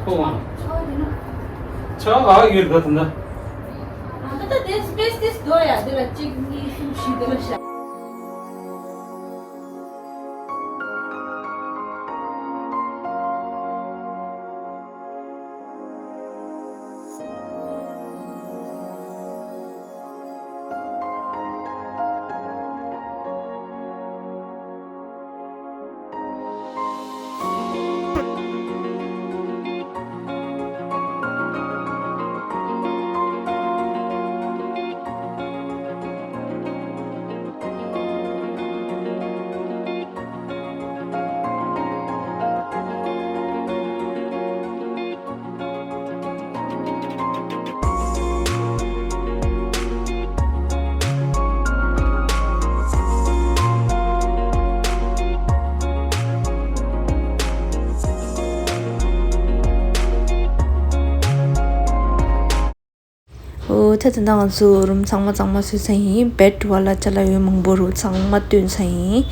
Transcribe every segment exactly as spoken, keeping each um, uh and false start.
ཐོག་ཆ་ག་ཡོད་ག་དུ་ན། ད་ལྟ་དེ་སི་པེ་སི་དེ་སྡོད་ཡ་དེ་ལ་གཅིག་གཉིས་གསུམ་བཞི་དེ་ལ་བཞག་ཨོ། ད་ད་ལྟ་ང་ཚོ་རུམ་ཚང་མ་གཙང་མ་བཟོས་ཚར་ཡིན། བེད་བ་ལ་ཅ་ལག་ཡོད་མང་པོ་རུ་ཚང་མ་བཏོན་ཚར་ཡིན།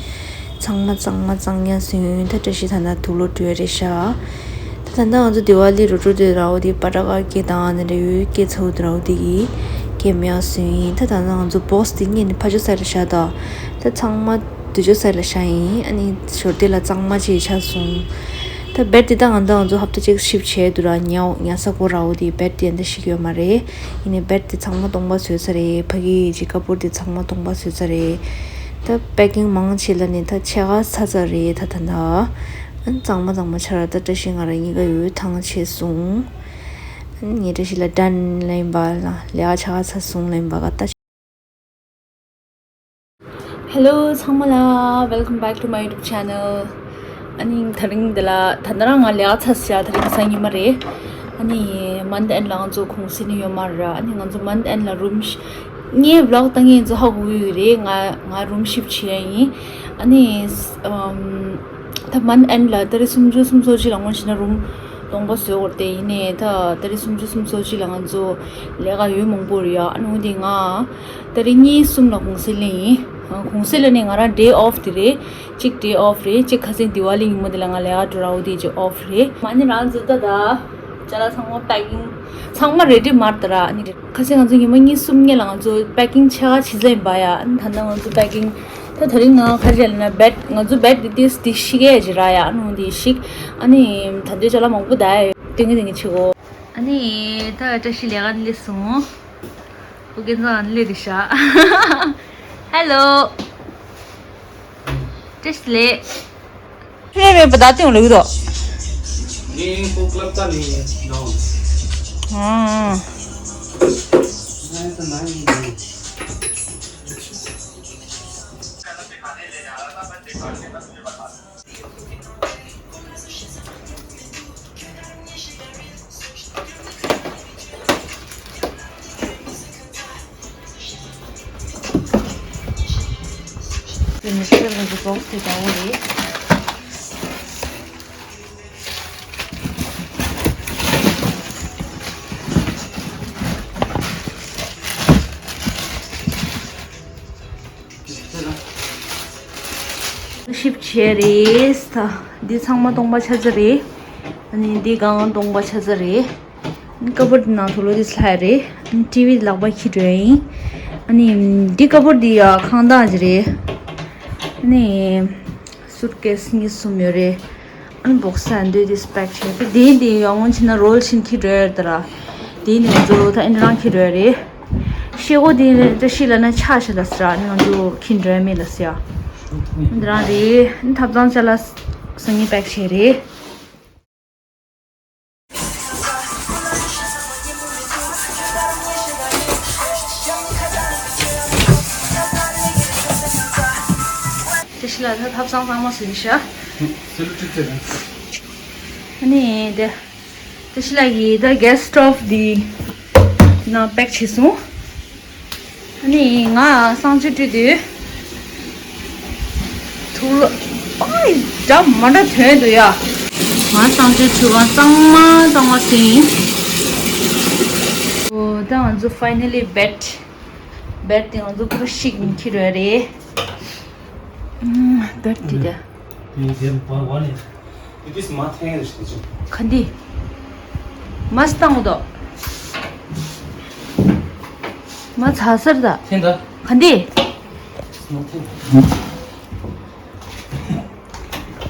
ཚང་མ་གཙང་མ་གཙང་ཡ་བཟོས་ཡིན། ད་བཀྲ་ཤིས་ད་ལྟ་དུག་ལོག་འགྲོ་ཡ་རེད་ཤག་ད་ད་ལྟ་ང་ཚོ་དི་ཝ་ལི་རུ་འགྲོ་དུས་ར་བོ་དི་པ་ཏྲ་ཀ་སྐྱེ་དང་ནི་འདྲ་ཡོད་སྐྱེ་ཚ་བོ་དི་ར་བོ་དི་གི་སྐྱེ་མེད་བཟོས་ཡིན། ད་ད་ལྟ་ང་ཚོ་བོག་སི་དི་སྔོན་ནས་ཕ་ཆོ་ས་རེད་ཤག་ད་ད་ཚང་མ་དུ་ཆོ་ས་ལ་ཤག་ཡིན། ཨ་ནི་ཞོར་དེ་ལ་གཙང་མ་བྱས་ཆགས་སོང་། ད་བེད་དི་ད་ང་ད་ང་ཚོ་ཧབ་ཏ་གཅིག་ཤིབ་བྱས་དུས་ར་ཉ་ཉ་ས་ཀོ་ར་བོ་དི་བེད་དི་ཨ་འདྲ་ཞིག་ཡོད་མ་རེད། ཡིན་ནའི་བེད་དེ་ཚང་མ་སྟོང་པ་བཟོས་ཚར་རེད། ཕ་གི་ཅིག་ཀ་པོར་དེ་ཚང་མ་སྟོང་པ་བཟོས་ཚར་རེད། ད་པེ་ཀིང་མང་ཆེ་ལ་ནི་ད་ཕྱེད་ཀ་ཚར་ཚར་རེད། ད་ད་ད་ཨ་ནི་གཙང་མ་གཙང་མ་ཆགས་ར། ད་བཀྲ་ཤིས་ང་རང་གཉིས་ཀ་ཡོད་ཐང་ཆད་སོང་། ཨ་ནི་ངས་བཀྲ་ཤིས་ལ་ཌན་ལབ་ཡིན་པ་ལ་ལས་ཀ་ཆགས་ཚར་སོང་ལབ་ཡིན་པ་ག་ད། Hello ཚང་མ་ལ། Welcome back to my YouTube channel. ཨ་ནི་དེ་རིང་འདི་ལ་ད་ལྟ་རང་ང་ལས་ཀ་ཚར་ཟེར་ཡ་དེ་རིང་གཟའ་ཉི་མ་རེད། ཨ་ནི་month end ལ་ང་ཚོ་གུང་སེང་ནི་ཡོད་མ་རེད། ཨ་ནི་ང་ཚོ་month end ལ་རུམ་ཤི་ངའི་vlog ལྟ་མཁན་ཚོ་ཧ་གོ་གི་ཡོད་རེད། ང་ང་རུམ་ཤིབ་བྱས་ཡ་ཡིན། ཨ་ནི་ཨམ། ད་month end ལ་ཏ་རིག་སུམ་ཅུ་སོ་གཅིག་ལ་སྔོན་ཕྱིན་ན་རུམ་སྟོང་པ་བཟོས་དགོས་རེད་དེ། ཡིན་ནའི་ད་ཏ་རིག་སུམ་ཅུ་སོ་གཅིག་ལ་ང་ཚོ་ལས་ཀ་ཡོད་མང་པོ་རེད་ཡ། ཨ་ནི་འོན་ཏེ་ང་ཏ་རིག་གཉིས་གསུམ་ལ་གུང་སེང་ལེན་ཡིན། གུང་སེང་ལེན་ནས་ང་རང་day off དེ་རེད། གཅིག་day off རེད། གཅིག་ཁ་སང་དི་ཝ་ལི་ཉིན་མོ་དེ་ལ་ང་ལས་ཀ་འགྲོ་ར་བོ་དེ་གཅིག་off རེད། ཨ་ནི་རང་ཚོ་ད་ད་ཅ་ལག་ཚང་མ་packing ཚང་མ་ready མར་ད་ར། ཨ་ནི་ཁ་སང་ང་ཚོ་ཉི་མ་གཉིས་གསུམ་སྔོན་ལ་ང་ཚོ་packing ཆ་ག་བྱེད་ས་ཡིན་པ་ཡ། ཨ་ནི་ད་ལྟ་ང་ཚོ་packing ད་དེ་རིང་ང་ག་རེ་བྱས་ལབ་ན་bed ང་ཚོ་bed དེ་དེ་དེ་ཤི་གས་ཅི་ར་ཡ། ཨ་ནི་འོ་དེ་ཤིག་ཨ་ནི་ད་དུང་ཅ་ལག་མང་པོ་ད་ཡ་ཡོད། ཏིང་ངེ་ཏིང་ངེ་བྱེད་གོ། ཨ་ནི་ད་བཀྲ་ཤིས་ལས་ཀ་ནི་སླེབས་སོང་། ཕུ་རྒན་ཚང་ནི་སླེབས་རེད་ཤག Hello བཀྲ་ཤིས་ལེགས། ཁྱོད་མེད་པ་ད་ཐེངས་ལུགས་དོ། ངའི་ཁོ་club ད་ནི་ནང་། ཨང་། དེ་ནི་ཤེལ་གྱི་box དེ་འདྲ་བོ་རེད། ཤིབ་བྱས་རེད། ད་འདི་ཚང་མ་སྟོང་པ་ཆ་ཚང་རེད། ཨ་ནི་འདི་སྒང་སྟོང་པ་ཆ་ཚང་རེད། ཀ་བོར་ནང་དུ་ལོ་དེ་སླ་རེད། ཊི་ཝི་ལག་པ་འཁྱེར་འགྲོ་ཡིན། ཨ་ནི་འདི་ཀ་བོར་འདི་ཡ་ཁང་བདག་ཅིག་རེད། ཨ་ནི་སུཊ་ཀེས་གཉིས་གསུམ་ཡོད་རེད། ཨ་ནི་བོག་སི་འདི་འདི་སི་པེག་བྱས་ཏེ་དེ་འདི་ཡ་སྔོན་ཕྱིན་ན་རོལ་ཕྱིན་འཁྱེར་འགྲོ་ཡ་རེད་ད་ར། དེ་ནི་ང་ཚོ་ད་ཨ་ནི་རང་འཁྱེར་འགྲོ་ཡ་རེད། ཤེལ་སྒོ་འདི་བཀྲ་ཤིས་ལབ་ན་ཆག་ཤག་ལབ་ཟེར་ཨ་ནི་ང་ཚོ་འཁྱེར་འགྲོ་ཡ་མེད་ལབ་ཟེར་ཡ། འདི་རང་རེད། ཨ་ནི་ཐབ་ཚང་ཅ་ལག་སང་ཉིན་པེག་བྱས་རེད། བཀྲ་ཤིས་ལགས་ད་ཐབ་ཚང་གཙང་མ་བཟོས་ཤག་ཨ་ནི་དེ་བཀྲ་ཤིས་ལགས་ཀྱིས་ད་གེས་སི་ཊོབ་འདི་ནང་པེག་བྱས་སོང་། ནི་ང་གསང་སྤྱོད་བཀྲུས་དུས། ཐུགས་ལོ། ཨོའི། འདྲ་མ་འདྲ་ཐོན་འདུག་ཡ། ང་གསང་སྤྱོད་བཀྲུས་པ་གཙང་མ་གཙང་མ་ཟིན། ཨོ། ད་ང་ཚོ་finally bed. bed དེ་ང་ཚོ་ཀུ་རུ་ཤིག་ཁྱེར་ཡོད་རེད། ཨུམ། bed དེ་དེ། ག་འདི། མ་སྟང་དོ། མ་ཚ་སར་ད། ག་འདི།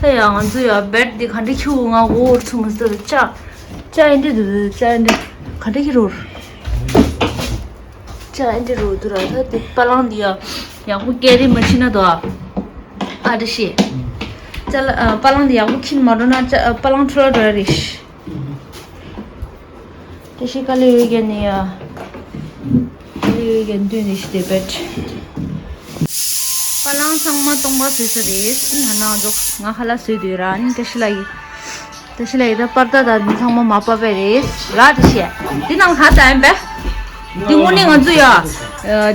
ད་ཡ་ང་ཚོ་ཡ་bed འདི་ག་འདྲ་ཁྱུག་ང་འོར་ཚུ་མ་སྟོད་ཅག་ཅག་ཨེ་འདྲ་འདུག་ཅག་ཨེ་འདྲ་ག་འདྲ་ཁྱི་རོར། ཅག་ཨེ་འདྲ་རོ་དུ་ར་ད་དེ་པ་ལང་འདི་ཡ་ཡག་པོ་སྐད་རིགས་མ་ཕྱི་ན་དོ། ཨ་འདྲ་ཤེས། ཅག་ལ་པ་ལང་འདི་ཡག་པོ་ཁྱི་མ་འགྲོ་ན་ཅག་པ་ལང་ཁྲོ་ར་འགྲོ་ཡ་རེད། དེ་ཤི་ཀ་ལི་ཡོད་ཀྱི་ནི་ཡ། ཀ་ལི་ཡོད་ཀྱི་འདུས་ནི་ཤི་དེ་བེད། པ་ལང་ཚང་མ་སྟོང་པ་བཟོས་ས་རེད། ང་ནང་ཚོ་ང་ཧ་ལ་བཟོས་དུས་ར་ནི་དེ་ཤི་ལ་ཡི། དེ་ཤི་ལ་ཡི་ད་པར་ད་ད་འདི་ཚང་མ་མ་པ་པ་རེད་ར་དེ་ཤི། འདི་ནང་ཧ་ད་ཡིན་པས། འདི་དངོས་གནས་ང་ཚོ་ཡ།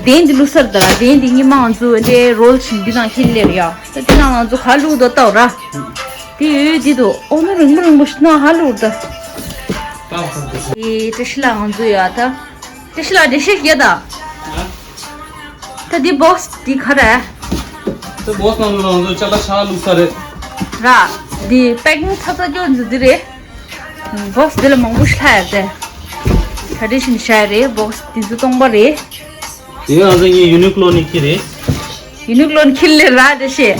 དེན་འདི་བླུགས་སར་ད་ར་དེན་འདི་ཉི་མ་ང་ཚོ་འདི་རོལ་ཕྱིན་འདི་ནང་ཁྱེར་ལེར་ཡ། ད་འདི་ནང་ང་ཚོ་ག་བླུགས་དོ་ལྟ་ར། དེ་ཡོད་དེ་དུ་ཨོ་ན་རིང་པོ་རིང་པོ་ཞིག་ན་ཧ་ལུར་ད། དེ་བཀྲ་ཤིས་ལགས་ང་ཚོ་ཡ་ད། བཀྲ་ཤིས་ལགས་འགྲེལ་བཤད་རྒྱག་ད། ད་འདི་བོག་སི་འདི་ག་རེ། ད་བོག་སི་ནང་ལོགས་ང་ཚོ་ཅ་ལག་ཆ་བླུགས་ས་རེད། ར། འདི་པེ་ཀིང་ཚ་ཚ་སྐྱོ་འཛི་འདི་རེད། བོག་སི་འདི་ལ་མང་པོ་ཤ་ཡ་ཏེ། ད་འདི་བཞིན་ཤ་ཡ་རེད། བོག་སི་འདི་ཚོ་སྟོང་པ་རེད། དེ་ང་ཚོ་ངའི་ཡུ་ནིག་ལོ་ནས་ཁྱེར་རེད། ཡུ་ནིག་ལོ་ནས་ཁྱེར་ལེ་ར་འདྲ་ཤེས།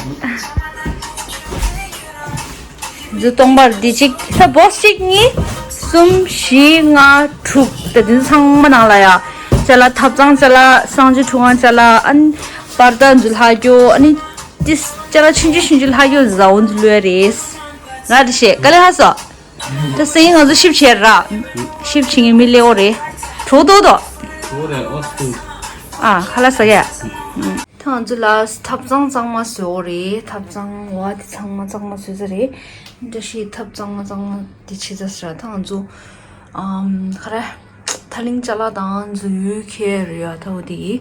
འདི་སྟོང་པར་འདི་གཅིག་ད་བོག་སི་གཅིག་གཉིས། གསུམ་བཞི་ལྔ་དྲུག་ད་འདི་ཚང་མ་ནང་ལ་ཡ། ཅ་ལག་ཐབ་ཚང་ཅ་ལག་གསང་སྤྱོད་ཁྲུ་ཁང་ཅ་ལག་ཨ་ནི་པར་ད་འཛུལ་ལྷག་རྒྱུ་ཨ་ནི། ཏིས་ཅ་ལག་ཆུང་ཆུང་ཆུང་ཆུང་ལྷག་རྒྱུ་ཟ་འོ་འཛུལ་ལོས་རེད། ར་འདྲ་ཤེས་ག་ལེ་ཧ་སོ། ད་སེང་ང་ཚོ་ཤིབ་བྱེད་ར། ཤིབ་བྱེད་ངེས་མི་ལེའོ་རེད། གྲོགས་ཏོ་ཏོ། གྲོགས་རེད་ཨོ་སྟུ། ཨ་ཁ་ལ་ས་ཡ། ད་ང་ཚོ་ལ་ཐབ་ཚང་གཙང་མ་བཟོ་འོ་རེད། ཐབ་ཚང་བ་དེ་ཚང་མ་གཙང་མ་བཟོས་ས་རེད། འདྲ་ཞིག་ཐབ་ཚང་མ་གཙང་མ་དེ་བྱེད་ས་ས་ར་ད་ང་ཚོ། ཨམ་ཁ་ར། ཐ་ལིང་ཅ་ལག་དང་འཛུལ་ཡོད་ཁྱེར་ཡོད་ཐའོ་དེ་ཡིན།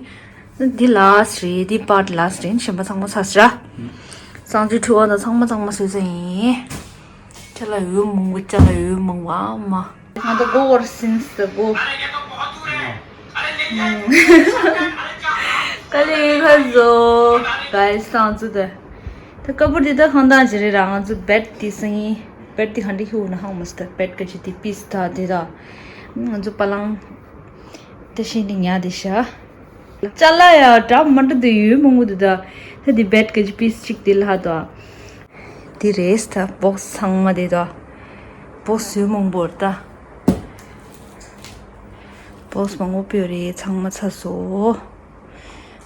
འདི་ལ་ས་རེད་འདི་པར་ལ་ས་རེད་གཞན་པ་ཚང་མ་ས་ས་ར། གཙང་སྤྱོད་ཁྲུ་ཁང་དང་ཚང་མ་གཙང་མ་བཟོས་ས་ཡིན། ཅ་ལག་ཡོད་མང་པོ་ཅ་ལག་ཡོད་མང་བ་མ། ང་ད་གོ་བར་སིན་སི་ད་གོ། ཀ་ལེ་ཁ་ཟོ། གའི་སང་ཚུ་ད། ད་ཀ་པུར་དེ་ད་གང་དང་ཞིག་རེད་ར་ང་ཚོ་བེད་དེ་སང་ཡིན། བེད་དེ་ག་འདྲ་ཁྱུག་ན་ཧང་མ་སི་ད་བེད་ཀ་ཅི་དེ་པིས་ད་དེ་ད། ང་ཚོ་པ་ལང་། ད་ཤིན་ཏེ་ཉག་དེ་ཤ། ཅ་ལག་ཡ་འདྲ་མ་འདྲ་དེ་ཡོད་མང་པོ་འདུག་ད། ད་དེ་བེད་ཀ་ཅི་པིས་གཅིག་དེ་ལྷག་ད། དེ་རེད་ད་བོག་སི་ཚང་མ་དེ་ད། བོག་སི་ཡོད་མང་པོ་རེད་ད། བོག་སི་མང་པོ་པོ་རེད་ཚང་མ་ཚ་སོ།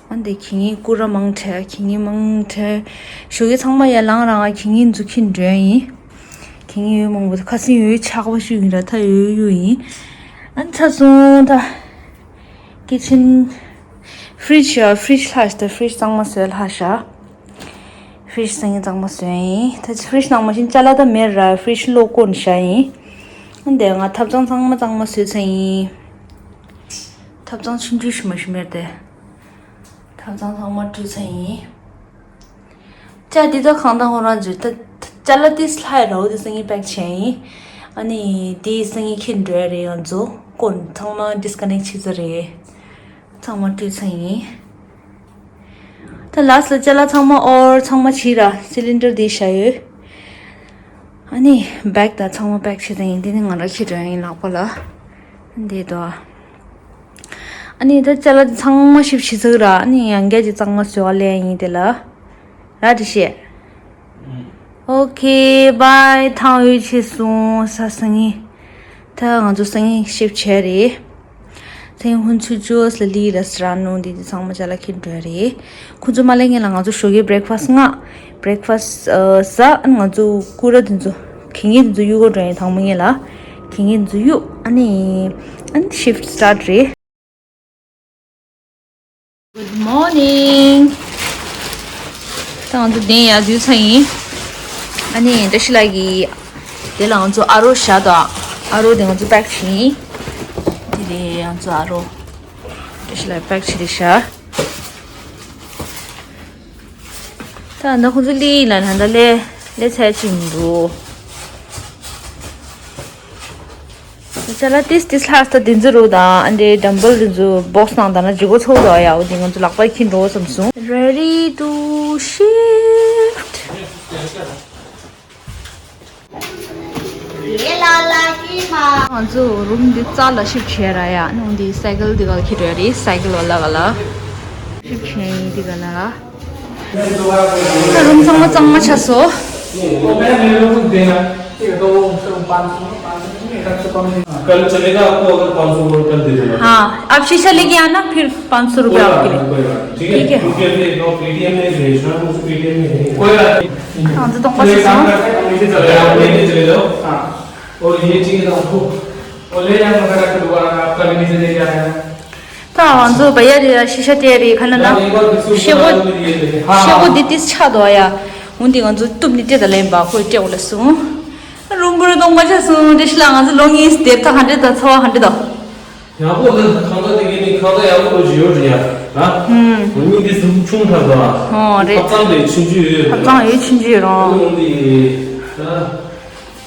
ཨ་འདི་ཁྱི་ངན་ཀུ་ར་མང་ཁྲ་ཁྱི་ངན་མང་ཁྲ། ཞོགས་ཀས་ཚང་མ་ཡར་ལངས་རང་ང་ཁྱི་ངན་འཛུགས་ཁྱི་འགྲོ་ཡིན། ཁྱི་ངན་ཡོད་མང་པོ་ཁ་སང་ཡོད་ཆག་པ་ཞུ་ཡིན་ར་ད་ཡོད་ཡོད་ཡིན། ཨ་ཚ་སོང་ད། ཀི་ཆིན། ཧྥི་རིཇ་ཧྥི་རིཇ་ལྷག་ཤ་ད་ཧྥི་རིཇ་གཙང་མ་བཟོས་ལྷག་ཤ། ཧྥི་རིཇ་སང་ཉིན་གཙང་མ་བཟོས་ཡིན་ད་ཧྥི་རིཇ་ནང་མ་ཤིན་ཅ་ལག་ད་མེད་ར་ཧྥི་རིཇ་ལོག་བཀོན་ཤ་ཡིན། ཨ་འདི་ང་ཐབ་ཚང་ཚང་མ་གཙང་མ་བཟོས་ཚར་ཡིན། ཐབ་ཚང་ཆུང་ཆུང་ཞིག་མ་ཞིག་མེད་དེ། ཐབ་ཚང་ཚང་མ་བཀྲུས་ཚར་ཡིན། ཅ་འདི་ད་གང་དང་ཧོ་རང་ཚོས་ད་ཅ་ལག་དེ་སླ་རའོ་དེ་སང་ཉིན་པེག་བྱས་ཡིན། ཨ་ནི་དེ་སང་ཉིན་ཁྱེར་འགྲོ་ཡ་རེད་ང་ཚོ་ཀོན་ཚང་མ་ཌིས་ཀ་ནེག་བྱེད་ས་རེད། ཚང་མ་བཀྲུས་ཚར་ཡིན། ད་ལ་སི་ལ་ཅ་ལག་ཚང་མ་ཨོར་ཚང་མ་བྱས་ར་སི་ལིན་ཌར་དེ་བཞག་ཡོད། ཨ་ནི་བེག་དང་ཚང་མ་པེག་བྱས་ཚར་ཡིན་དེ་ནི་ང་རང་ཁྱེར་འགྲོ་ཡ་ཡིན་ལག་པ་ལ། འདི་དོ། ཨ་ནི་ད་ཅ་ལག་ཚང་མ་ཞིབ་ཞིབ་ཚགས་ར་ཨ་ནི་ཡང་བསྐྱར་གྱི་གཙང་མ་བཟོ་བ་ལེན་ཡིན་དེ་ལ། ར་དྲི་ཤེས། ཨོ་ཁེ་བྷའི་ཐང་འོད་ཆེ་སོང་ས་སང་ངི། ད་ང་ཚོ་སང་ངི་ཤིབ་བྱས་རེད། སང་ངི་ཧུན་ཆུ་ཅོས་ལ་ལི་ལ་སི་ར་ནོ་འདི་འདི་ཚང་མ་ཅ་ལག་ཁྱེར་འགྲོ་རེད། ཁོ་ཚོ་མ་ལེན་ངེས་ལ་ང་ཚོ་ཞོགས་ཀའི་བྷི་རེག་ཕ་སི་ང་བྷི་རེག་ཕ་སི་ཟ་ཨ་ང་ཚོ་ཀུ་ར་འདི་ཚོ་གི་ངེས་འདི་ཚོ་གཡུག་གོ་འགྲོ་ཡིན་དང་མོ་ངེས་ལ་གི་ངེས་འདི་ཚོ་གཡུག་ཨ་ནི་ཨ་ནི་ཤིབ་སི་ཊར་ཊི་རེད། Good morning. ད་ང་ཚོ་གདན་ཡར་འཛུལ་ཚར་ཡིན། ཨ་ནི་བཀྲ་ཤིས་ལགས་ཀྱིས་དེ་ལ་ང་ཚོ་ཨ་རོ་བཞག་དང་ཨ་རོ་དེ་ང་ཚོ་པེག་བྱེད་ཡིན། དེ་རེད་ང་ཚོ་ཨ་རོ། བཀྲ་ཤིས་ལགས་པེག་བྱེད་དེ་བཞག་ད་ཁོང་ཚོ་ལི་ལ་ན་ད་ལེ་ལེ་ཚད་ཅིག་འདུག་ཅ་ལག་ཏིས་ཏིས་ལྷག་ས་དེ་ཚོ་རུ་དང་ཨ་འདྲེ་ཌམ་བལ་དེ་ཚོ་བོག་སི་ནང་དང་ན་ཇི་གོ་ཚོགས་དོ་ཡ། འོ་དེ་ང་ཚོ་ལག་པ་འཁྱེར་འགྲོ་བསམ་སོང་། Ready to shift. ང་ཚོ་རུམ་འདི་རྩ་ལ་ཤིབ་བྱས་ར་ཡ། ནང་འདི་སའི་ཀལ་འདི་ག་ལ་འཁྱེར་འགྲོ་ཡ་རེད། སའི་ཀལ་བ་ལ་ག་ལ་ཤིབ་བྱས་ཡིན་འདི་ག་ལ། ད་རུམ་ཚང་མ་གཙང་མ་ཆགས་སོང་། वो मैं मेरे को कुछ देना। ठीक है, तो वो उसको पाँच सौ, पाँच सौ नहीं, सात सौ कम नहीं। कल चलेगा आपको, अगर पाँच सौ वोल्ट कल दे देगा। हाँ, आप शीशा लेके आना, फिर पाँच सौ रुपये कोई बात आपके लिए। नहीं, कोई बात नहीं, ठीक है? ठीक है। क्योंकि अभी एक और पेटीएम में भेजना है, मुझे पेटीएम में नहीं है। कोई बात नहीं। हाँ, तो तुम तो एक काम करते हैं, हम नीचे चले जाओ, आप लेके चले जाओ। हाँ। और ये चीज़ आपको, और ले जाना पड़ेगा फिर दोबारा, आपका भी नीचे लेके आना है। ད་ང་ཚོ་བ་ཡ་རེ་ཤི་ཤ་དེ་རེ་ཁ་ན་ན་ཤེ་བོ་ཤེ་བོ་འདི་ཏིས་ཆགས་འདུག་ཡ། འོན་ཏེ་ང་ཚོ་གཏུབ་ནི་ཏེ་ད་ལེན་པ་ཁོས་སྤྲད་འོ་ལ་སོང་། རུམ་བུར་གཏོང་པ་ཆ་སོང་། དེ་ཤི་ལ་ང་ཚོ་ལོ་ངིས་དེབ་ཐ་ཧ་འདྲེ་ད་ཚ་བ་ཧ་འདྲེ་ད། ཡག་པོ་ལ་གང་ལྟར་དེ་གའི་ནི་གང་ལྟར་ཡག་པོ་ཞིག་ཡོད་རེད་ཡ། ཨ། ཧུམ། ང་གཉིས་འདི་ཟུག་ཆུང་ཐག་ད། ཨོ་རེད། ཧ་ཅང་ལས་ཆུང་ཆུང་ཡོད་རེད། ཧ་ཅང་ཡོད་ཆུང་ཆུང་ཡོད་རང་། འོན་ཏེ་ད།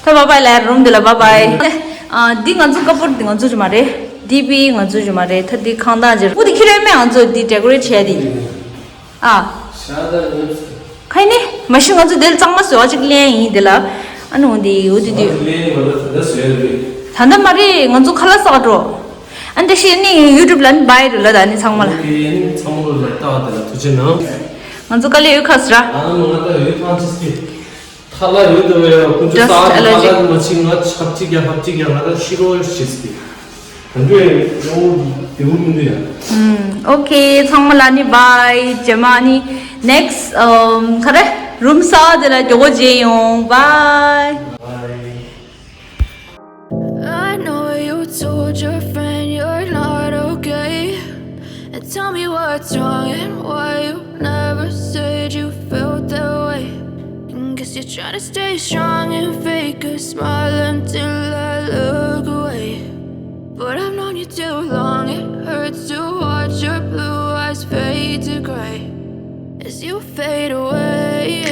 ད་བ་བའི་ལ་རུམ་འདི་ལ་བ་བའི། ཨ། འདི་ང་ཚོ་ཀ་པོར་འདི་ང་ཚོ་ཅི་མ་རེད། འདི་པི་ང་ཚོ་ཅི་མ་རེད། ད་འདི་ཁང་བདག་ཅི་རེད། འོ་འདི་ཁྱེར་ཡོད་མེད། ང་ཚོ་འདི་ཌེ་ཀོ་རེ་ཊི་བྱས་འདི། ཨ། ཁ་ནི་མ་གཞི་ང་ཚོ་འདི་ལ་གཙང་མ་བཟོ་བ་ཅིག་ལེན་ཡིན་འདི་ལ། ཨ་ནི་འོ་འདི་འོ་འདི་འདི། ད་ལྟ་མ་རེད། ང་ཚོ་ཁ་ལག་ཟ་འགྲོ། ཨ་འདི་ཤི་ནི་ཡུ་ཊུབ་ལ་ནི་བའི་རུ་ལ་ད་ནི་ཚང་མ་ལ། ཚང་མ་ལ་ལྟ་བ་དེ་ལ་ཐུགས་རྗེ་གནང་། ང་ཚོ་དཀའ་ལས་ཡོད་ཁ་སི་ར། ཨ་ནི་ང་ད་ཡོད་ཐང་ཅི་སི། ཐ་ལ་ཡོད་དོ་ཡ། ཁོང་ཚོ་ས་ལ་ཐ་ལ་མ་ཕྱིན་ང་ཆབ་ཅིག་ཡ་ཧབ་ཅིག་ཡ་ང་ད་ཤི་རོ་ཤི་སི། ད་འདྲ་ཡོང་དེ་བུ་མི་འདུག་ཡ། ཨུམ། ཨོ་ཁེ། ཚང་མ་ལ་ནི་བའི། རྗེས་མ་ནི་ནེག་སི་ཨམ་ག་རེ་རུམ་ས་དེ་ལ་མགྱོགས་པོ་མཇལ་ཡོང་། བའི། I know you told your friend you're not okay. And tell me what's wrong and why you never said you felt that way. And guess you're trying to stay strong and fake a smile until I look away. But I've known you too long, it hurts to watch your blue eyes fade to gray. As you fade away,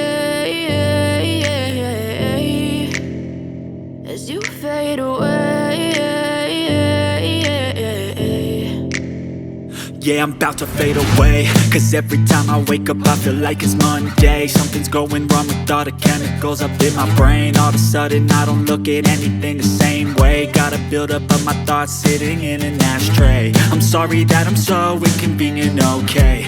as you fade away. Yeah, I'm about to fade away. Cause every time I wake up, I feel like it's Monday. Something's going wrong with all the chemicals up in my brain. All of a sudden, I don't look at anything the same way. Gotta build up of my thoughts sitting in an ashtray. I'm sorry that I'm so inconvenient, okay?